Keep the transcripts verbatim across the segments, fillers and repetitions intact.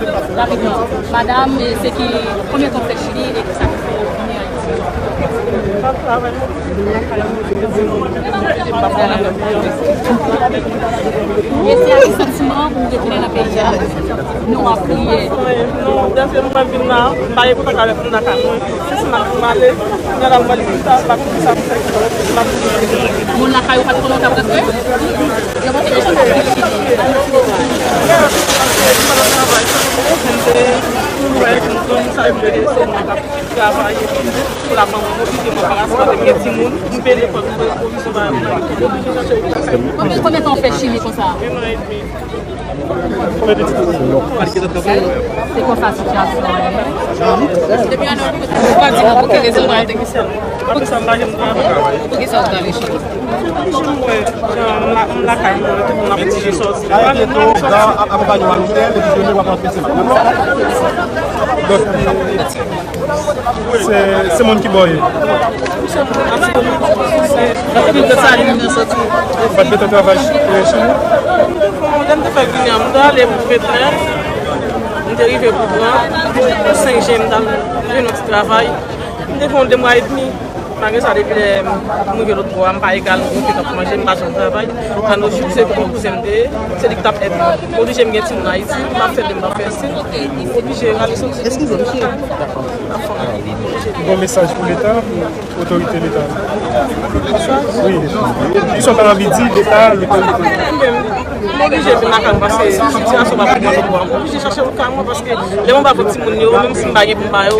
Rapidman, madanm, e se ki, konbyen tan w fè Chili e kisa ki fè w vini Ayiti? E se a ki santiman pou w retounen nan peyi a? Nou ap kriye. Non, depi mwen vin la, m pa gen kontak avèk moun lakay mwen. Se si m ap pale, m al mande sa, m ap di sa, m fè ki m ap di. Moun lakay ou pa t konnen w t ap rantre? Yo pa t konnen w t ap rantre. Travay epi pou la fanmi, m oblije mwen pa raspante gen timoun, m peye lekòl, m peye pwovizyon bagay mwen. Konbyen, konbyen tan w fè Chili konsa? Yon an edmi. Konbyen pitit ou gen? Se konsa sitiyasyon an ye. Depi yon an, ou pa di nou pou ki rezon w al te gen sèl. Pou ki sa w t ale Chili? Mwen, jan m la, m lakay mwen, tout moun ap oblije sòti. Akonpanye w a lotèl, epi jounen w ap rantre se maten. Donk, se, se moun ki bò ye. Ou pa t gentan travay, e, Chili? Lè m te fèk vini an, m te ale pou venteyen, m te rive pou trant, pou senk jen, m t al jwenn yon ti travay. M te fè yon de mwa edmi. Malgre sa, depi lè m rive lòtbò a, m pa egal yon pita pou manje, m pa janm travay. Anojou, se pou kouzen m te ye, se li ki t ap èd mwen. M oblije m gen timoun Ayiti, m ap fè de, m ap fè sis. M oblije rale soti. Eskize, mesye. Bon mesaj pou Leta, pou otorite Leta. Wi. Kisa w ta anvi di Leta, lotorite? M oblije vin lakay mwen paske sitiyasyon pa bon nan lòtbò a. M oblije chache yon kay mwen paske lè mwen pa fè timoun yo, menm si m pa gen pou m ba yo,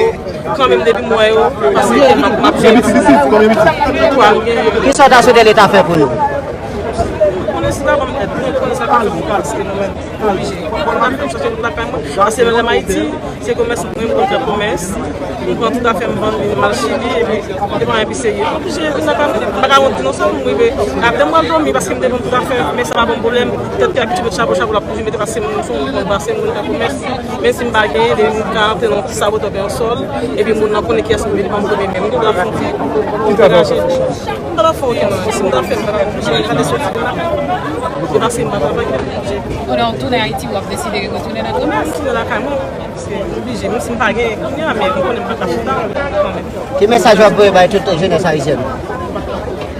kanmenm, depi m wè yo, paske m ap, m ap jere. Konbyen pitit? Twa, m gen. Kisa w ta swete Leta fè pou nou? Konnen si ta ban m èd, mwen konnen sa ka fè pou m, paske nou menm, oblije. Mwen ap fè m chache pou lakay mwen. Paske lè m Ayiti, se komès mwen, mwen fè komès. Mwen pran tout afè m, vann li, m al Chili, epi m te pa anyen pi serye. Oblije vin lakay mwen. M pa ka wont non sèl m rive. Apre m pral dòmi, paske m te vann tout afè m, men sa pa ban m pwoblèm. Tèt ki abitye met chapo, chapo l ap toujou mete, paske m se yon moun, paske m moun fè komès. Men si m pa genyen, depi m ka antre nan ti sabotè oubyen yon sòl, epi moun nan konnen kiyès m ye, li pa m konnen menm. M ta fè yon ti degaje. M pa ta fè okenn anyen. Si m ta fè, m ta fè. M ta deside soti de la. Se paske m pa travay, m oblije. Kounye a w tounen Ayiti, w ap deside retounen nan komès. M tounen lakay mwen, paske m oblije. Menm si m pa genyen kounye a, men m konnen m pa ka chita kanmenm. Ki mesaj w ap voye bay tout jenès ayisyèn?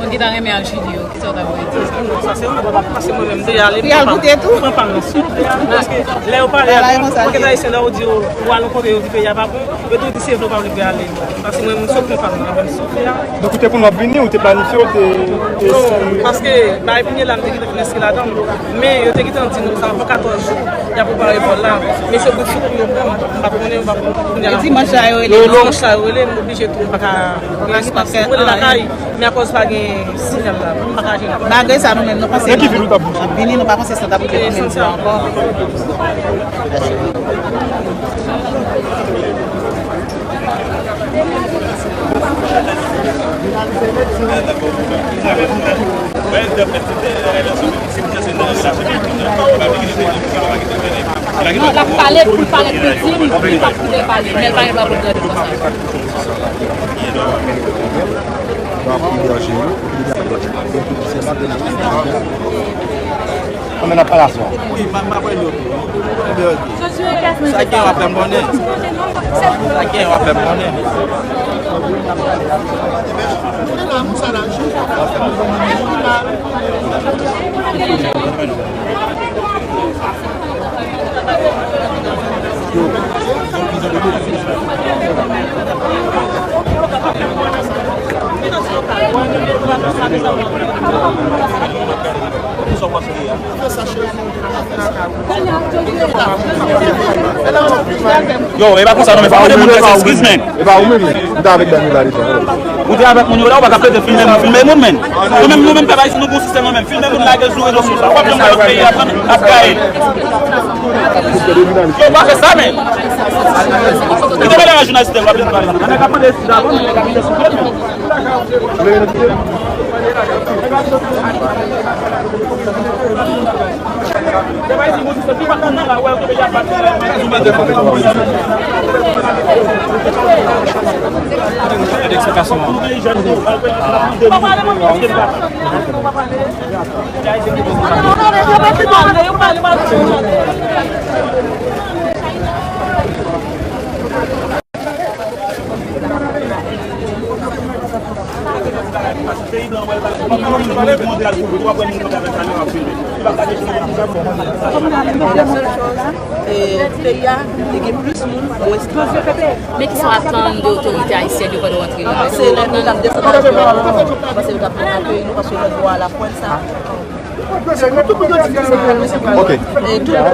Moun ki ta renmen al Chili yo, kisa w ta voye di yo? Non, sa se yon lòt bagay, paske mwen menm, m te ale, m pran pa m nan sòl, paske lè yo pale ak moun, paske ayisyen, lè yo di yo, ou al yon kote, yo di peyi a pa bon, yo tou di se vre ou pa vle pou y ale. Paske mwen, m sot pran pa m nan, mwen, m sot la. Donk, ou te konn w ap vini, ou te planifye, ou te... Non, paske bagay vini la, m te gentan fin enskri ladan l. Men, yo te gentan di nou, sa fè katòz jou, y ap prepare vòl la. Mesye bout sou kou yo pran m, m pa t konnen, m pa t konnen kounye a. E dimanch la yo rele nou. Dimanch la yo rele m, m oblije tou, m pa ka rete, paske mwen lakay, men akoz pa gen siyal la, m pa ka jwenn. Malgre sa, nou menm, nou panse... Nan ki vil ou t ap bouje? Vini, nou pa panse sa t ap rive nan menm jou ankò. L ap pale pou l pale pou di m, li p ap kite l pale, men l pa gen dwa pou l gade konsa. Kòman n ap pale aswè a? Wi, m ap, m ap wè nou tou. Sa gen w ap fè m konnen. Sa gen w ap fè m konnen. Yo, e pa konsa non, men fò mande moun nan se eskiz, men. E pa ou menm, m ta avèk Daniela deja. Ou te avèk moun yo la, ou pa ka plede filme moun, filme moun, men. Nou menm, nou menm, pèp Ayiti, nou gon sistèm, nou menm. Filme moun lage l sou rezo sosyo. W ap janm wè lòt peyi ap, ap gaye. Yo, pa fè sa, men. Kite bagay la jounalis, w ap vin pale. Nèg ap mande sida, bon, nèg ap vin sou kòd, men. Kòm n ap di, e, peyi a, li gen plis moun, mwens travay. Men kisa w atann de otorite ayisyèn yo pandan w antre la? Se lè nou t ap desann avyon an, mwen panse yo t ap vin akeyi nou, paske lòt bò a la pwent sa. Ok. E tout, e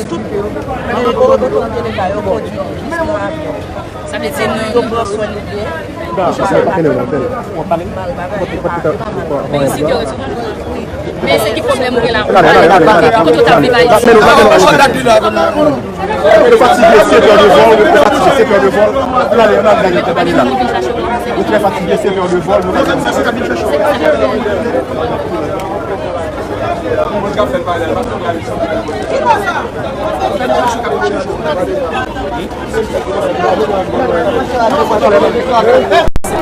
tout, e, otorite leta yo kondui nou jis nan avyon. Sa vle di nou. Yo pran swen nou byen. Men isit yo rete. Men se ki pwoblèm ou gen la? Kote w t ap viv ayiti? Ou fatige, sèt è de vòl, ou fatige, sèt è de vòl. Ou trè fatige, sèt è de vòl.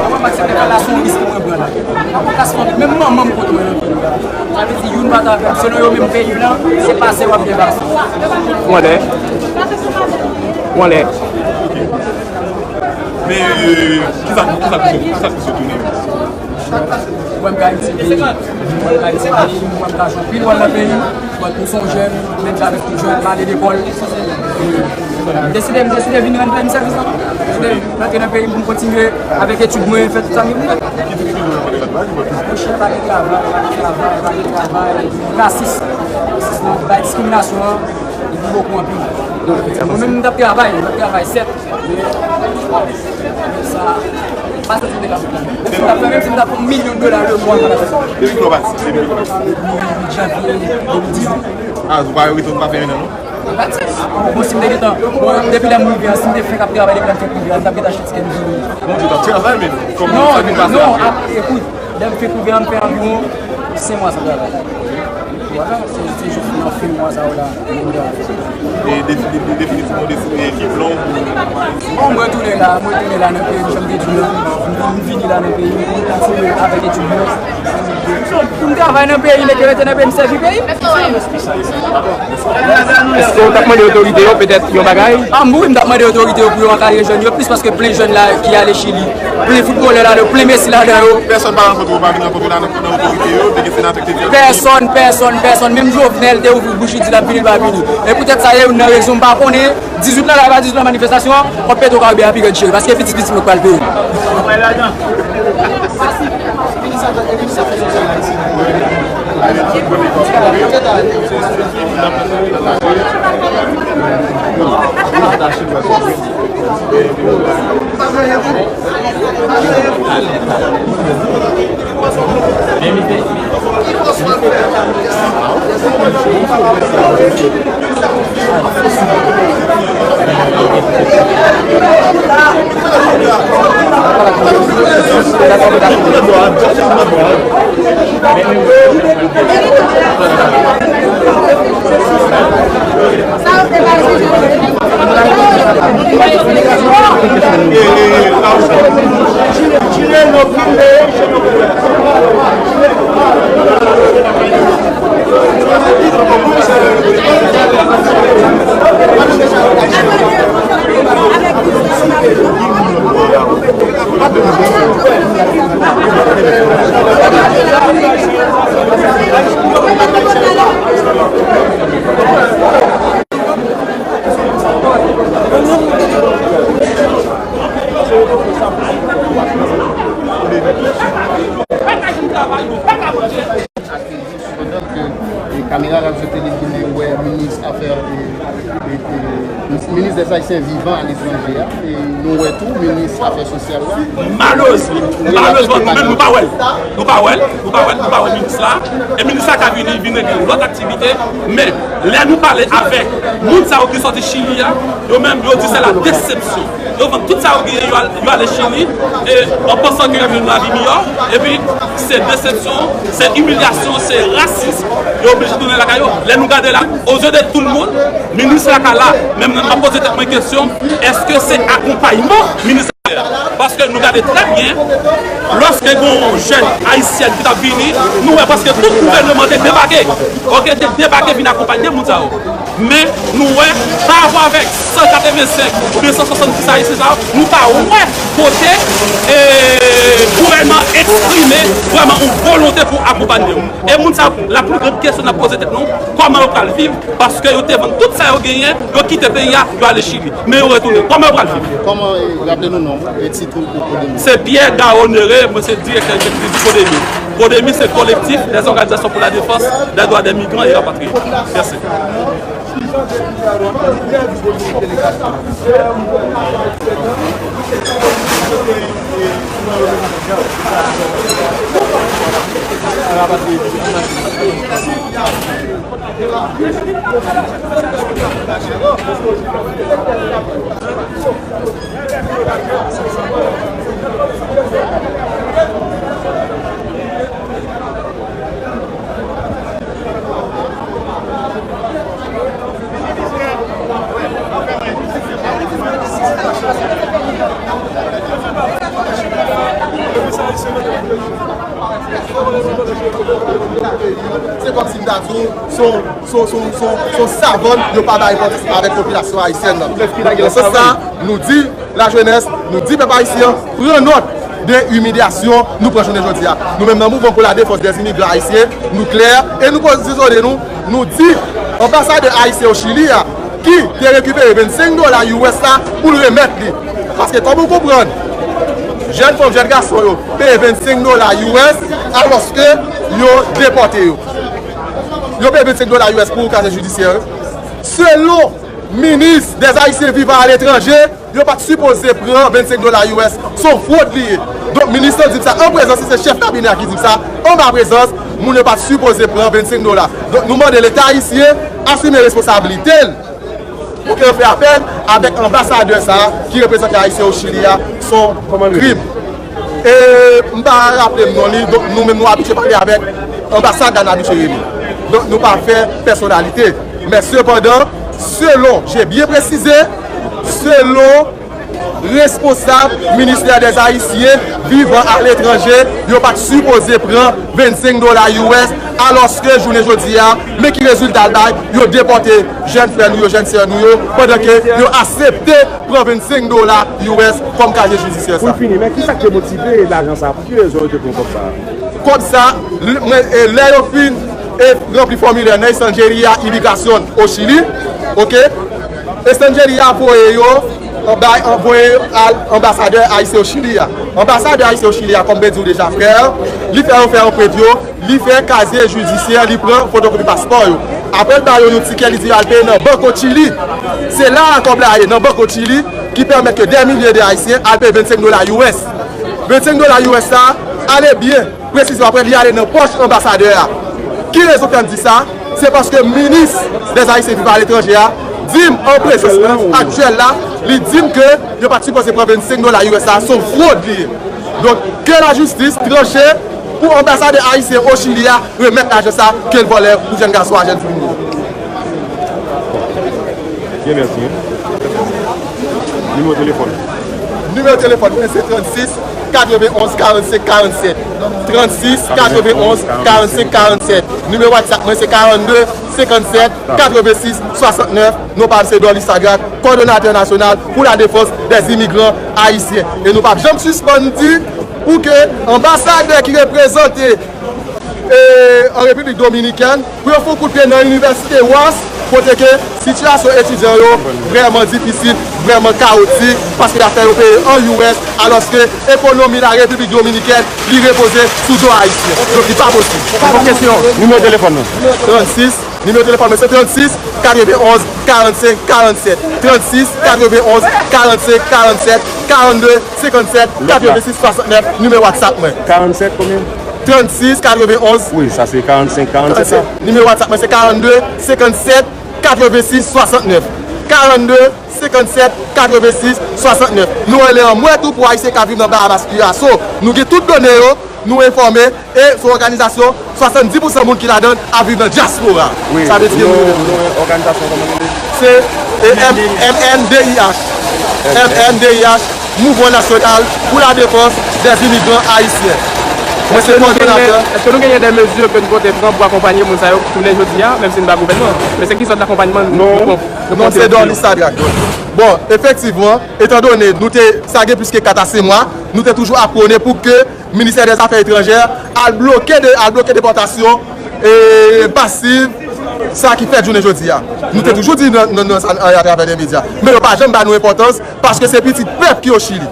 Mwen pa aksepte la, se yon risk mwen pran la. Mwen pa ka spann, menm manman m kont mwen nan peyi a. Sa vle di, youn pa ta avè m. Selon yo menm peyi blan, se pase w ap gen pase. Ou anlè. Ou anlè. Men, euh, kisa, kisa, kisa, kisa ki sou tounen? Mwen, m ka itilize, mwen, m ka itilize, mwen, m ka jwe anpil wòl nan peyi m. Mwen, m se yon jèn, menm jan avèk tout jèn, m ale lekòl. M deside, m deside vin rann peyi m sèvis la. M deside rantre nan peyi m pou m kontinye avèk etid mwen, fè tout sa m vle fè. Monchè, pa gen travay, pa gen travay, pa gen travay. Rasis. Rasis nan bay diskriminasyon an, li pi bokou anpil. Mwen menm, m t ap travay, m t ap travay, sèt. Sa, pa soti de la. Menm si m t ap fè, menm si m t ap fè yon milyon dola le mwa, m pa t ap fè sa. Depi kilè w pati? Depi kilè w pati? Depi janvye de mil dizuit. Ah, ou pa rete, ou pa fè yon an, non? M pati. Bon, si m te gentan, bon, depi lè m rive an, si m te fenk ap travay depi lè m fenk rive an, m t ap gentan achte tikè m vini. Bon, ou t ap travay, men kòman sa te pase apre? Non, non, ap-, ekout, lè m fenk rive an, m fè anviwon senk mwa san travay. Vwala, se, se jis nan fen mwa sa yo la, nou te al. E defi-, defi-, definitivman, ou deside kite blan pou... Bon, mwen tounen la, mwen tounen la nan peyi m, jan m te di w la. M vin-, m vini la nan peyi m, pou m kontinye avèk etid mwen. Pou m travay nan peyi m, e ke rete nan peyi m, sèvi peyi m. Èske w t ap mande otorite yo petèt yon bagay? Ah, m, wi, m t ap mande otorite yo pou yo ankadre jèn yo plis, paske plen jèn la ki ale Chili. Plen foutbolè ladan yo, plen Messi ladan yo. Pèsonn pa rankontre w, pa vin rankontre w nan, nan otorite yo, te gen senatè ki te di... Pèsonn, pèsonn, pèsonn. Menm Jovenel te ouvri bouch li di l ap vini, li pa vini. E poutèt sa, e youn nan rezon m pa konnen. Dizuit lan la, e pa dizuit lan manifestasyon an, kont Petwokaribe a pi rèd cheri, paske pitit pitit nou k pral peye. Pandan ke, e, kamera Radyo Tele Ginen wè minis afè, e, e, e, minis dè Ayisyen vivan aletranje a, e nou wè tou minis afè sosyal la. Malerezman, malerezman, nou menm nou pa wè l. Nou pa wè l, nou pa wè l, nou pa wè minis la. E minis la ka vini, vin regle lòt aktivite. Men, lè nou pale avèk moun sa yo ki sòti Chili a, yo menm, yo di se la desepsyon. Yo vann tout sa yo genyen, yo al-, yo ale Chili, e, an pansan ke y ap jwenn lavi miyò, epi se desepsyon, se imilyasyon, se rasis, yo oblije tounen lakay yo. Lè nou gade la, aux yeux de tout le monde, minis la ka la, men m ap poze tèt mwen kesyon, èske se akonpayman minis la fè? Paske nou gade trè byen, lòske gen yon jèn ayisyèn ki t ap vini, nou wè prèske tout gouvènman te debake, oke, te debake vin akonpanye moun sa yo. Men, nou wè, pa rapò avèk san katrevensenk oubyen san swasanndis Ayisyen sa yo, nou pa wè kote, e, gouvènman eksprime vrèman yon volonte pou akonpanye yo. E moun sa yo, la pli grand kesyon n ap poze tèt nou, kòman yo pral viv? Paske yo te vann tout sa yo genyen, yo kite peyi a, yo ale Chili. Men yo retounen. Kòman yo pral viv? Kòman, e, raple nou non e tit ou pou Pwodemi? Se Pierre Garonere, mwen se direktè egzekitif di Pwodemi. Pwodemi se Collectif des organisations pour la défense des droits des migrants et rapatriés. Mèsi. Se kòmsi m ta di w, se yon, se yon, se yon, se yon, se yon savann yo pa bay pòt avèk popilasyon ayisyèn nan. Nan sans sa, nou di lajenès, nou di pèp ayisyen an, pran nòt de imilyasyon nou pran jounen jodi a. Nou menm nan Mouvman pou la Défense des Immigrants Haïtiens, nou klè e nou pozisyonnen nou, nou di anbasadè ayisyen o Chili a, ki te rekipere vennsenk dola U S la pou l remèt li. Paske kòm ou konprann, jèn fanm, jèn gason yo peye vennsenk dola U S alòske yo depòte yo. Yo peye vennsenk dola U S pou kaziye jidisyè yo. Selon minis des Haïtiens vivant à l'étranger, yo pa t sipoze pran vennsenk dola U S, se yon fwod li ye. Donk, minis lan di m sa an prezans, se chèf kabinè a ki di m sa, anba prezans, moun yo pa t sipoze pran vennsenk dola. Donk, nou mande Leta ayisyen asime responsablite l pou ke yo fè apèl avèk anbasadè sa a ki reprezante Ayisyen o Chili a, se yon krim. E m pa raple m non li, donk nou menm nou abitye pale avèk anbasad la, n abitye rele. Donk nou pa fè pèsonalite. Men sepandan, selon, j'ai bien précisé, selon responsab ministè des Haïtiens vivant à l'étranger, yo pa t sipoze pran vennsenk dola U S, alòske jounen jodi a, men ki rezilta l bay, yo depòte jèn frè nou yo, jèn sè nou yo, pandan ke yo aksepte pran vennsenk dola U S kòm kaziye jidisyè sa. Pou n fini, men kisa k te motive lajan sa a? Pou ki rezon yo te pran kòb sa a? Kòb sa, l-, mwen, e, lè yo fin, e, ranpli fòmilè nan Estanjeria Imigrasyon o Chili, oke? Estanjeria voye yo, bay, voye yo al anbasadè ayisyen o Chili a. Anbasadè ayisyen o Chili a, kòm m te di w deja, frè, li fè yo fè anprent yo, li fè kaziye jidisyè, li pran fotokopi paspò yo. Apre l ba yo yon tikè, li di yo al peye nan Banco Chili. Se la a kòb la ye, nan Banco Chili, ki pèmèt ke dè milye de Ayisyen al peye vennsenk dola U S. Vennsenk dola U S sa a, ale byen, presizyon, apre li ale nan pòch anbasadè a. Ki rezon fè m di sa? Se paske minis des Haïtiens vivant à l'étranger a di m an prezans aktyèl la, li di m ke yo pa t sipoze pran vennsenk dola U S sa a, se yon fwod li ye. Donk, ke lajistis tranche pou anbasadè ayisyen o Chili a remèt lajan sa ke l vòlè pou jèn gason a, jèn fi nou yo. Byen, mèsi. Nimewo telefòn. Nimewo telefòn mwen se trannsis katrevenonz karannsenk karannsèt. Trannsis katrevenonz karannsenk karannsèt. Nimewo WhatsApp mwen se karannde senkannsèt katrevensis swasantnèf. Non pa m se Dorly Sagrat, kòdonatè nasyonal pour la défense des immigrants haïtiens. E nou p ap janm sispann di pou ke anbasadè ki reprezante e, an Repiblik Dominikèn, pou yo fè yon kout pye nan Inivèsite Ross, kote ke sitiyasyon etidyan yo vrèman difisil, vrèman kawotik, paske y ap fè yo peye an U S, alòske ekonomi la Repiblik Dominikèn, li repoze sou do ayisyen. Donk, li pa posib. Yon kesyon, nimewo telefòn nan? Trannsis, nimewo telefòn mwen se trannsis katrevenonz karannsenk karannsèt. Trannsis katrevenonz karannsenk karannsèt, karannde senkannsèt katrevensis swasantnèf, nimewo WhatsApp mwen. Karannsèt konbyen? Trannsis katrevenonz. Wi, sa se karannsenk karannsèt la. Nimewo WhatsApp mwen se karannde senkannsèt katrevensis swasantnèf. Karannde senkannsèt katrevensis swasantnèf. Nou rele anmwèt tou pou Ayisyen k ap viv nan Bahamas, Curaçao. Nou gen tout done yo, nou enfòme, e se yon òganizasyon, swasanndis pousan moun ki ladan l ap viv nan dyaspora. Wi, sa vle di ke nou, nou, nou, òganizasyon kòman nou rele? Se, e, M-, M N D I H. M N D I H, Mouvement National pour la Défense des Immigrants Haïtiens. Mwen se kòdonatè. Èske nou genyen de mezi ke nou pote pran pou akonpanye moun sa yo tounen jodi a, menm si nou pa gouvènman? Men se ki sòt dakonpayman nou pran? Non, non, se Dorly Sadrac. Bon, efektivman, etandone nou te, sa gen plis ke kat a senk mwa, nou te toujou ap pwone pou ke Ministè dèzafè etranjè al bloke de, al bloke depòtasyon e masiv sa ki fèt jounen jodi a. Nou te toujou di nan, nan, nan sa, atravè de medya. Men yo pa janm ba nou enpòtans paske se pitit pèp ki o Chili.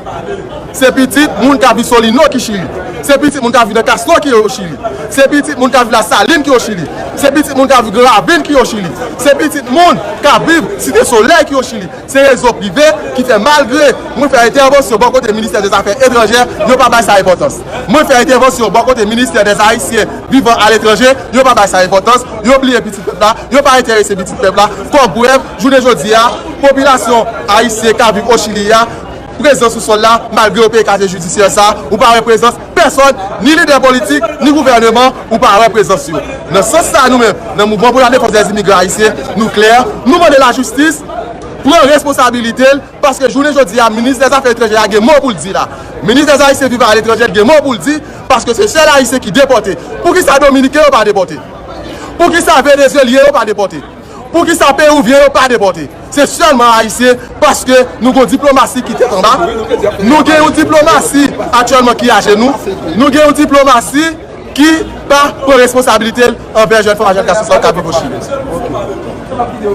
Se pitit moun k ap viv Solino ki Chili. Se pitit moun k ap viv nan Castro ki o Chili. Se pitit moun k ap viv Lasalin ki o Chili. Se pitit moun k ap viv Gran Ravin ki o Chili. Se pitit moun k ap viv Site Solèy ki o Chili. Se rezon prive ki fè malgre mwen fè entèvansyon bò kote Ministè dèzafè etranjè, yo pa bay sa enpòtans. Mwen fè entèvansyon bò kote Ministè dèzayisyen vivan aletranje, yo pa bay sa enpòtans. Yo bliye pitit pèp la, yo pa enterese pitit pèp la. Kòm prèv, jounen jodi a, popilasyon ayisyen k ap viv o Chili a, prezans sou sòl la, malgre yo peye kazye jidisyè sa, ou pa wè prezans pèsòn, ni lidè politik, ni gouvèneman, ou pa wè prezans yo. Nan sans sa, nou menm, nan Mouvman pou la Defans dè Imigran Ayisyen, nou klè, nou mande lajistis pran responsabilite l, paske jounen jodi a, minis dèzafè etranjè a gen mo pou l di la. Minis dèzayisyen vivan aletranje gen mo pou l di, paske se sèl ayisyen ki depòte. Poukisa dominiken yo pa depòte? Poukisa venezuelyen yo pa depòte? Poukisa pewouvyen yo pa depòte? Se sèlman ayisyen, paske nou gen yon diplomasi ki tèt anba. Nou gen yon diplomasi aktyèlman ki ajenou. Nou gen yon diplomasi ki pa pran responsablite l anvè jèn fanm ak jèn gason sa yo k ap viv o Chili.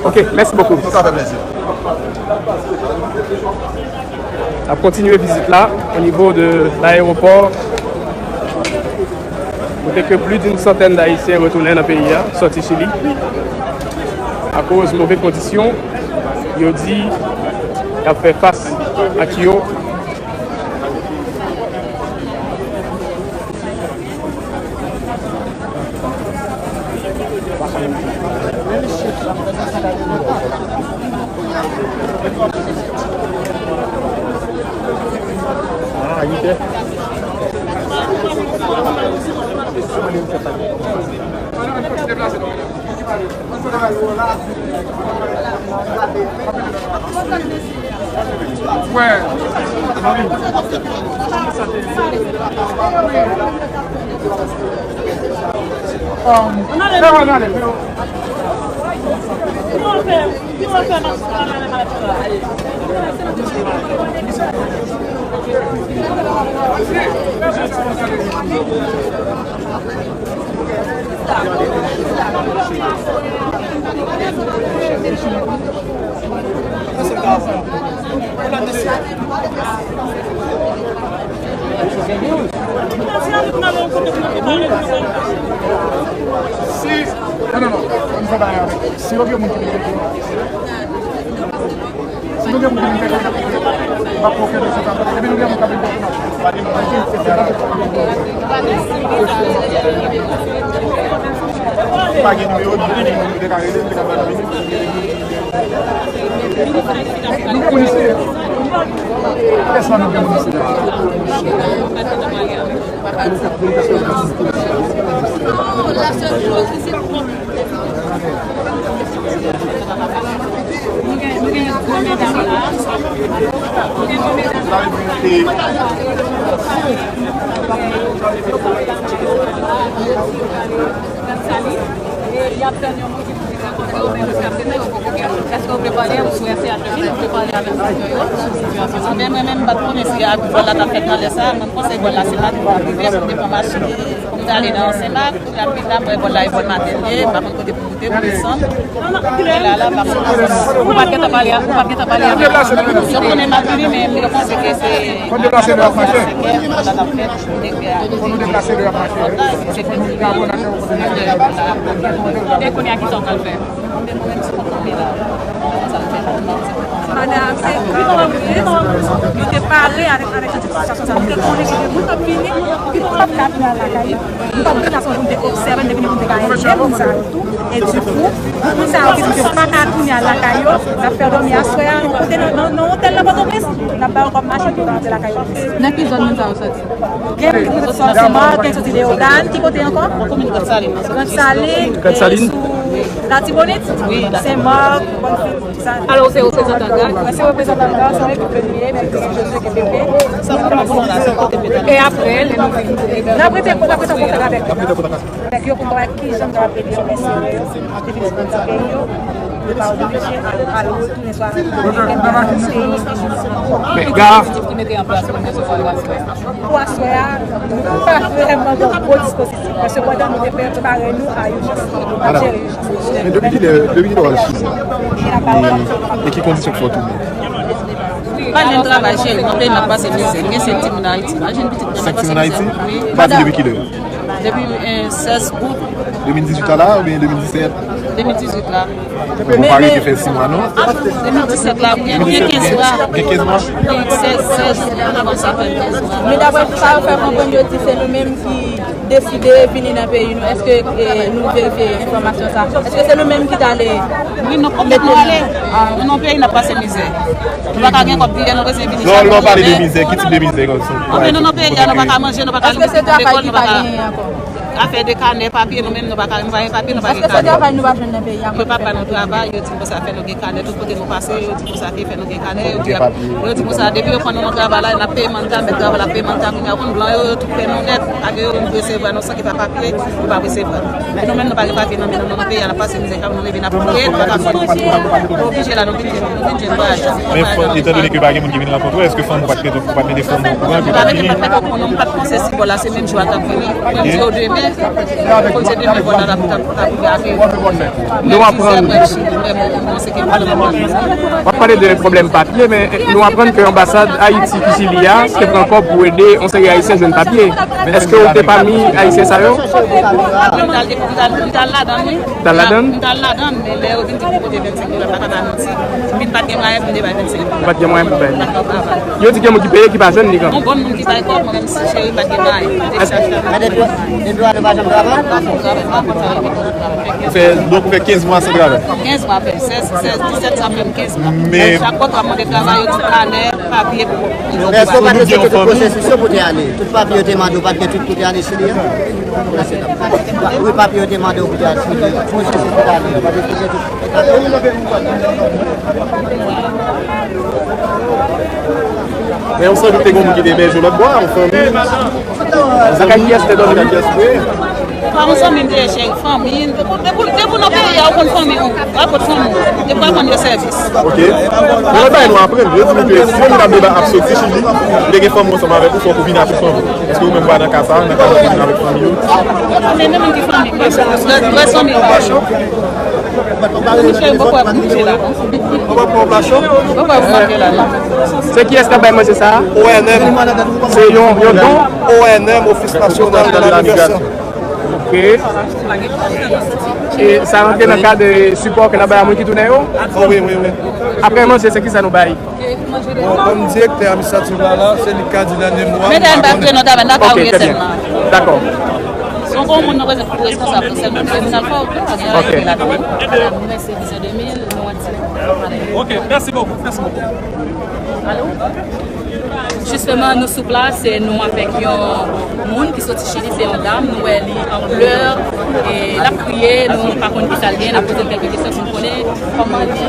Ok, mèsi bokou. Sa fè plezi. N ap kontinye vizit la o nivo de layewopò, kote ke plis d'une centaine d'Ayisyen retounen nan peyi a, sòti Chili, akoz move kondisyon yo di y ap fè fas ak yo. Si, non, non, non, nou fè bagay avèk. Si yo gen moun ki vin fè kaka, m ap pran okenn rezon sa. Epi nou gen moun k ap vin fè kaka. Pa gen nimewo, nou te ka rele, nou te ka ba nou minit. Nou gen moun isi. Kiyès nan nou gen moun isi la? Gad sa li. E y ap tann yon moun ki pou vin rankontre yo, men jiskaprezan yo poko gen moun. Èske w vle pale? Ou sou S C A T V, ou vle pale avèk sektè yo sou sitiyasyon sa? Men mwen menm, m pa t konnen si vòl la t ap fèt nan lè sa a. Mwen panse vòl la se maten pou l rive, pou l te pran machin. Nou t ale nan Senmak, kounye a m vin la, m wè vòl la e vòl maten l ye, m pa konn kote pou m moute, pou m desann. Kounye a la, m pa konn. Ou pa t gentan pale a, ou pa t gentan pale avèk yo? Yo konnen m ap vini, men yo panse ke se. Fò n deplase lè y ap mache. Fò nou deplase lè y ap mache. Fò nou gade nan kè yo kote nou. E kounye a, kisa w pral fè? Madanm, se kòm li te pale avèk, avèk sitiyasyon sa, nou te konnen ke gen moun k ap vini, ki p ap ka tounen al lakay yo. Nou p ap vin la sèlman pou n te obsève, n te vini pou n te ka ede moun sa yo tou. E dikou, pou moun sa yo ki di yo pa ka tounen al lakay yo, n ap fè yo dòmi aswè a, nou pote nan, nan, nan otèl nan Pòtoprens, n ap ba yo kòb machin pou yo ka rantre lakay yo. Nan ki zòn moun sa yo soti? Gen moun ki soti Senmak, gen soti Leyogàn, ki kote ankò? Nan komin Grandsalin. Grandsalin. Grandsalin. E sou Latibonit, Wi, Latibonit. Senmak, Bonnfit, tout sa. Alò, ou se reprezantan GAD? Mwen se reprezantan GAD, se mwen ki premye, epi se Josué ki premye. E apre, lè nou vin, n ap rete, n ap rete an kontak avèk yo. Avèk yo pou n wè kijan n kapab ede yo, mesye yo, ki vin soti peyi yo, yo pa oblije al, al retounen swa nan peyi, epi Men, Ga- ki mete an plas pou nou sou aswè a. Pou aswè a, nou pa vrèman gen yon gwo dispozitif, paske pandan nou te prepare nou a ijans, nou pa jere ijans. Men depi kilè, depi kilè w al Chili? E, e ki kondisyon k fè w tounen? Pa jwenn travay, cheri, nan peyi n ap pase mizè. M gen senk timoun Ayiti. Pa jwenn pitit mwen. Senk timoun Ayiti? Wi. Pati depi kilè? Depi, eh, sèz out. De mil dizuit la la oubyen de mil disèt? De mil dizuit la. Ou pa rete fè sis mwa, non? Ah, de mil disèt la, ou gen, ou gen kenz mwa. Gen kenz mwa? Wi, sèz, sèz, nou kòmanse ap fè kenz mwa. Men daprè sa yo fè konprann, yo di se nou menm ki deside vini nan peyi nou. Èske, eh, nou verifye enfòmasyon sa? Èske se nou menm ki t ale Wi, nou konplètman ale. Nou nan peyi n ap pase mizè. Nou pa ka gen kòb biyè, nou bezwen vini Lè w, lè w pale de mizè, ki tip de mizè kòmsi? Anfen, nou nan peyi a, nou pa ka manje, nou pa ka lekòl, nou pa ka. Afè de kanè, papye, nou menm nou pa ka, nou pa gen papye, nou pa gen kanè. Èske se travay nou pa jwenn nan peyi a? Yo pa ba nou travay, yo di konsa fè nou gen kanè, tout kote nou pase, yo di konsa fè nou gen kanè, yo di, yo di konsa, depi yo pran nou nan travay la, n ap peye manta, mèt travay la ap peye manta, kounye a, ou konn blan yo, yo tou pran nou nèt, paske yo vin resevwa nou san ki pa papye, nou pa resevwa. Men nou menm nou pa gen papye nan men nou, nou nan peyi a, n ap pase mizè, nou leve n ap kriye, nou pa ka fè anyen. Nou oblije la, nou vin jwenn, nou vin jwenn vwayaj la. Men fò, etandone ke pa gen moun ki vin rankontre w, èske fanmi w pa t mete, w pa t mete fanmi w okouran ke w t ap vini? Pa mete fanmi m okouran, non, m pa t panse si bò la se menm jou a k ap vini. Mwen di yo demen, Bondye demen, bò la t ap, t ap, t ap rive avè yo. Nou aprann. W ap pale de pwoblèm papye, men nou aprann ke anbasad Ayiti ki Chili a te pran kòb pou ede yon seri Ayisyen jwenn papye. Èske w te pami Ayisyen sa yo? M t al, m t al, m t al ladan l, wi. T al ladan? M t al ladan, men lè yo vin di pou pote vennsenk dola, m pa ka ba manti. M vin pa t gen mwayen pou m te bay vennsenk dola. Ou pa t gen mwayen pou bay li. Yo di gen moun ki peye ki pa jwenn li kanmenm. Yon bon moun ki bay kòb, mwen menm si cheri m pa t gen mwayen. M te chache travay. Men depi, depi w ale pa janm travay? Pa janm travay, pa janm travay. Ou fè, donk ou fè kenz mwa san travay? Kenz mwa, fè sèz, sèz, disèt, sa fè m kenz mwa. Men chak kontra m mande travay, yo di kanè, papye pou. Èske w pa t respekte tout pwosesis yo pou te ale? Tout papye yo te mande w, pa t gen tout pou te ale Chili a? Wi, papye yo te mande w pou te al Chili. Pwosesis pou te ale, yo pa te chanje tout. Men yon sandout te gen moun ki te ebèje w lòt bò a, yon fanmi. Lakay kiyès te dòmi? Lakay kiyès, wi. Pa yon fanmi m te ye, cheri, fanmi. Depi, depi, depi w nan peyi a, ou konn fanmi w. W ap kot fanmi w. Depi w ap rann yo sèvis. Ok. Bon, men bagay nou aprann. Yo di nou ke si yon moun ap deba-, ap soti Chili, li gen fanmi ansanm avèk ou, fòk ou vini avèk fanmi w. Èske ou menm ou pa nan ka sa a, nan ka sa ou vin avèk fanmi w? Men, men moun ki fanmi m, vrè, vrè fanmi m. Michel, bòkò ap moute la. Bòkò ap moute la. Se kiyès k ap bay manje sa a? O N M. Se yon, yon don? O N M, Office National de la Migrasyon. Ok. E sa rantre nan kad sipò ke n ap bay a moun ki tounen yo? Oh, wi, wi, wi. Apre manje, se kisa nou bay? Bon, kòm direktè administratif la, la, se li k ka di nan menm mwa. Medam, pa vle non, dam, n ap Ok, trè byen. Dakò. Si w gon moun nan prezans pou responsab, sèlman pou responsab, fò w gen Ok. Mwen se Vizyon de mil, nou an dirèk. Ok, merci beaucoup, merci beaucoup. Alo? Jisteman, nou sou plas, e nou avèk yon moun ki soti Chili, se yon dam, nou wè li an plè, e l ap kriye, nou pa konn kisa l gen, n ap poze l kèlke kesyon pou n konnen kòman li